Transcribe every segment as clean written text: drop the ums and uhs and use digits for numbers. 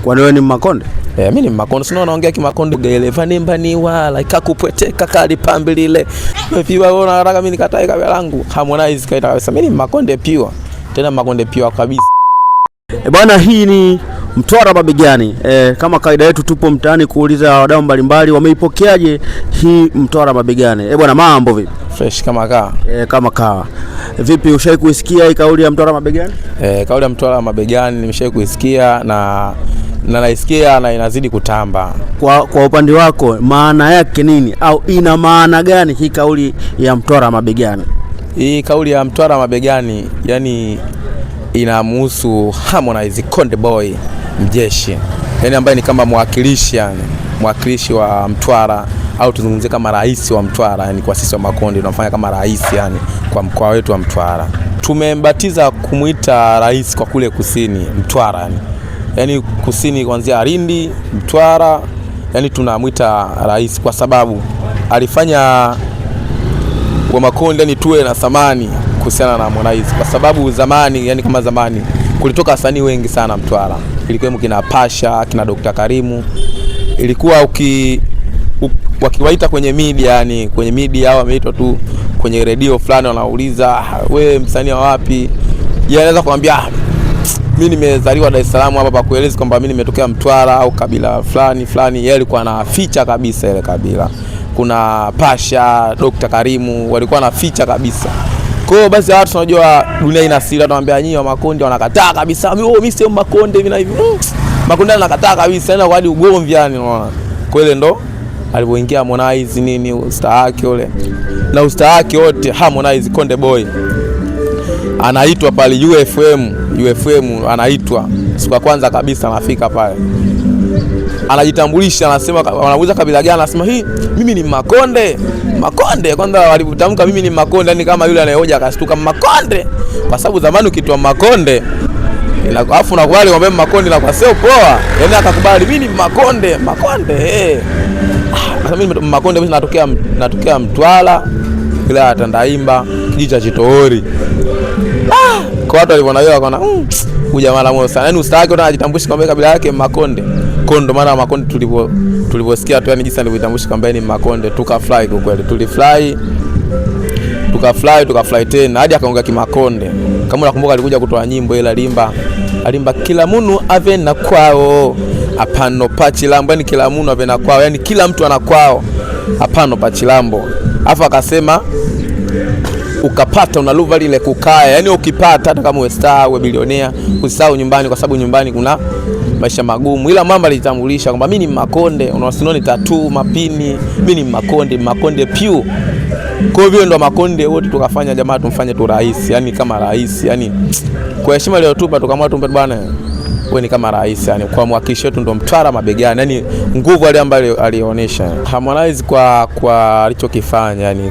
Kwani wewe ni Mmakonde? Mimi ni Mmakonde, sio naongea Kimakonde geleva nimba wala ikakupweteka kali pambilile. Vipi wewe unataka mimi nikatae kabila langu? Harmonize kaita kabisa. Mimi ni Mmakonde pure. Tena Mmakonde pure kabisa. Bwana, hii ni Mtwara Mabegani. Kama kawaida yetu tupo mtaani kuuliza wadau mbalimbali wameipokeaje hii Mtwara Mabegani. Bwana, mambo vipi? Fresh kama kaa. Kama kaa. Vipi, ushawahi kuisikia hii kauli ya Mtwara Mabegani? Kauli ya Mtwara Mabegani nimeshawahi kuisikia na naisikia na inazidi kutamba. Kwa upande wako maana yake nini au ina maana gani hii kauli ya Mtwara Mabegani? Hii kauli ya Mtwara Mabegani yani inamhusu Harmonize Konde Boy mjeshi, yani ambaye ni kama mwakilishi, yani mwakilishi wa Mtwara au tuzungumzie kama rais wa Mtwara, yani kwa sisi wa Makonde tunafanya kama rais, yani kwa mkoa wetu wa Mtwara. Tumembatiza kumuita rais kwa kule kusini Mtwara, yani kusini kuanzia Lindi, Mtwara, yani tunamuita rais kwa sababu alifanya wa Makonde yani tuwe na thamani kuhusiana na Harmonize, kwa sababu zamani, yani kama zamani kulitoka wasanii wengi sana Mtwara, ilikuwa kina Pasha, kina Dr. Karimu, ilikuwa wakiwaita kwenye media, yani kwenye media au wameitwa tu kwenye redio fulani, wanauliza we msanii wa wapi, yeye anaweza kuambia mimi nimezaliwa Dar es Salaam hapa, pa kueleza kwamba mimi nimetokea Mtwara au kabila fulani fulani. Yeye alikuwa anaficha kabisa ile kabila. Kuna Pasha, Dr. Karimu walikuwa wanaficha kabisa. Kwa hiyo basi watu tunajua dunia ina siri, tunawaambia nyinyi wa Makonde wanakataa kabisa. Mimi sio Makonde hivi na hivi. Makonde anakataa kabisa, yani hadi ugomvi yani unaona. Kwa ile ndo alipoingia Harmonize nini ustaa wake ule. Na ustaa wake wote Harmonize Konde Boy anaitwa pale UFM anaitwa siku ya kwanza kabisa anafika pale. Anajitambulisha, anasema, wanauliza kabila gani, anasema hii mimi ni Makonde. Makonde kwanza walipotamka mimi ni Makonde, yani kama yule anayehoja akastuka Makonde, kwa sababu zamani ukitoa Makonde alafu unakubali kwamba Makonde na kwa sio poa, yani akakubali mimi ni Makonde, Makonde. Sasa mimi Makonde mimi natokea Mtwara, ila Tandaimba, kijiji cha Chitoori. Kwa watu walivyoona yeye wakaona huyu jamaa la moyo sana. Yani ustawake anajitambulisha kwamba kabila yake Makonde. Kwa ndo maana Makonde tuliposikia tu yani jinsi alivyojitambulisha kwamba ni Makonde tukafly kwa kweli. Tulifly tukafly tena hadi akaongea Kimakonde. Kama unakumbuka alikuja kutoa nyimbo ile alimba kila munu ave na kwao. Hapano pachilambo, yani kila munu ave na kwao, yani kila mtu ana kwao. Hapano pachilambo. Afa akasema ukapata unaluva lile kukaya, yani ukipata hata kama uwe star uwe bilionea usisahau nyumbani, kwa sababu nyumbani kuna maisha magumu. Ila mama alijitambulisha kwamba mimi ni Makonde, unawasinoni tattoo mapini, mimi ni Makonde, Makonde pure. Kwa hivyo ndo Makonde wote tukafanya jamaa tumfanye tu rais, yani kama rais, yani kwa heshima aliyotupa tukamwa tumpe bwana wewe ni kama rais, yani kwa mwakilishi wetu ndo Mtwara Mabegani, yani nguvu ile ambayo alionyesha Harmonize kwa alichokifanya, yani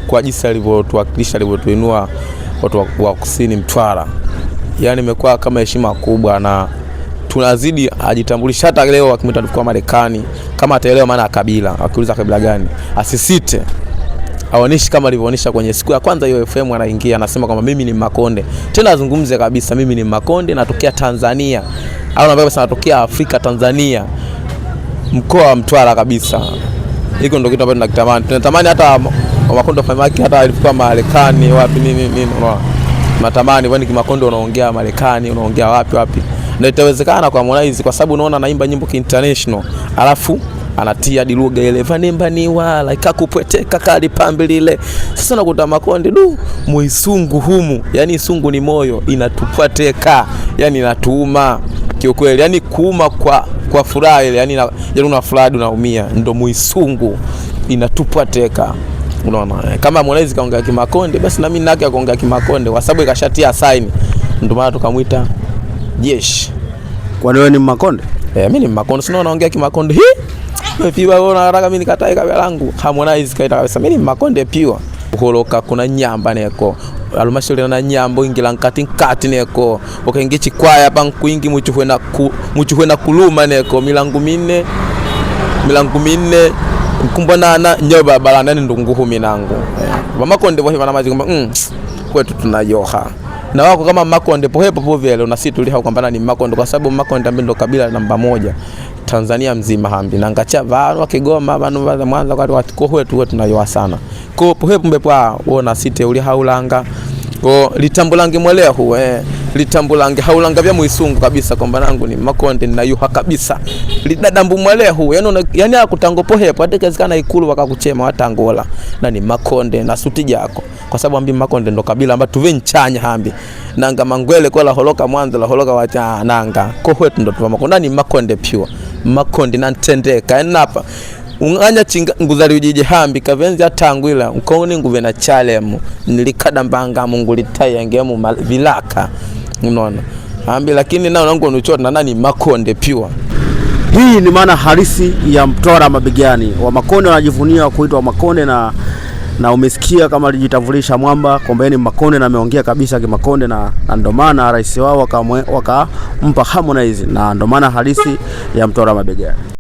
kwa jinsi alivyotuwakilisha, alivyotuinua watu wa kusini Mtwara, yani imekuwa kama heshima kubwa na tunazidi ajitambulisha. Hata leo akimwita kwa Marekani kama ataelewa maana ya kabila, akiuliza kabila gani asisite aoneshi kama alivyoonyesha kwenye siku ya kwanza hiyo FM, anaingia anasema kwamba mimi ni Makonde, tena azungumze kabisa, mimi ni Makonde natokea Tanzania, au naambia basi natokea Afrika Tanzania, mkoa wa Mtwara kabisa. Hiko ndio kitu ambacho tunakitamani, tunatamani hata Makonde wafanye hata alikuwa Marekani wapi nini nini, unaona tunatamani, kwani Kimakonde unaongea Marekani, unaongea wapi wapi, na itawezekana kwa Harmonize kwa sababu unaona anaimba nyimbo ki international alafu anatia lugha ile vanemba ni wala ikakupweteka kali pambilile. Sasa nakuta Makonde du muisungu humu, yani isungu ni moyo, inatupweteka yani inatuuma kiukweli, yani kuuma kwa furaha ile, yani una furaha unaumia, ndo muisungu inatupweteka. Unaona, kama Harmonize kaongea Kimakonde basi na mimi nake akaongea Kimakonde kwa sababu ikashatia sign, ndio maana tukamuita jeshi. Kwani wewe ni Makonde? Mimi ni Makonde, sio naongea Kimakonde. Hii vipi wewe unataka mimi nikatae kabila langu? Harmonize kaita kabisa mimi ni Makonde pure. Holoka kuna nyamba neko. Alumashauri na nyambo ingila nkati nkati neko. Ukaingia chikwaya pa nkuingi muchuhwe na kuluma neko milango minne mkumbwa na nyoba barabara ndani ndunguhu minangu. Makonde bohi bana maji kwamba kwetu tunayoha. Na wako kama Makonde pohepo po vile na sisi tuliha kwamba ni Makonde kwa sababu Makonde ambaye ndo kabila namba 1 Tanzania mzima hambi na ngacha vanu wa Kigoma vanu wa Mwanza kwa watu ko wetu wetu tunayoa sana. Ko pohepo mbepwa wona site uli haulanga. Ko litambulange mwelea huwe litambulange haulanga vya mwisungu kabisa kwamba nangu ni Makonde na yuha kabisa. Lidadambu mwelea huwe yani yani akutango pohepo atekezekana ikulu wakakuchema watangola na ni Makonde na suti jako kwa sababu ambi Makonde ndo kabila amba tuve nchanya hambi nanga mangwele kwa la holoka Mwanza la holoka wacha nanga ko wetu ndo tuva Makonde ni Makonde pure Makonde na ntendeka enapa unganya chinga nguzali ujije hambi kavenzi atangwila nkoni nguve na chalemu nilikada mbanga Mungu litaya mu vilaka unaona hambi lakini nao nangu nuchota na nani Makonde pure. Hii ni maana halisi ya Mtwara mabegani. Wamakonde wanajivunia kuitwa Wamakonde na umesikia kama alijitambulisha mwamba kwamba ni Makonde na ameongea kabisa Kimakonde na ndio maana rais wao wakampa Harmonize na ndio maana halisi ya Mtwara mabegani.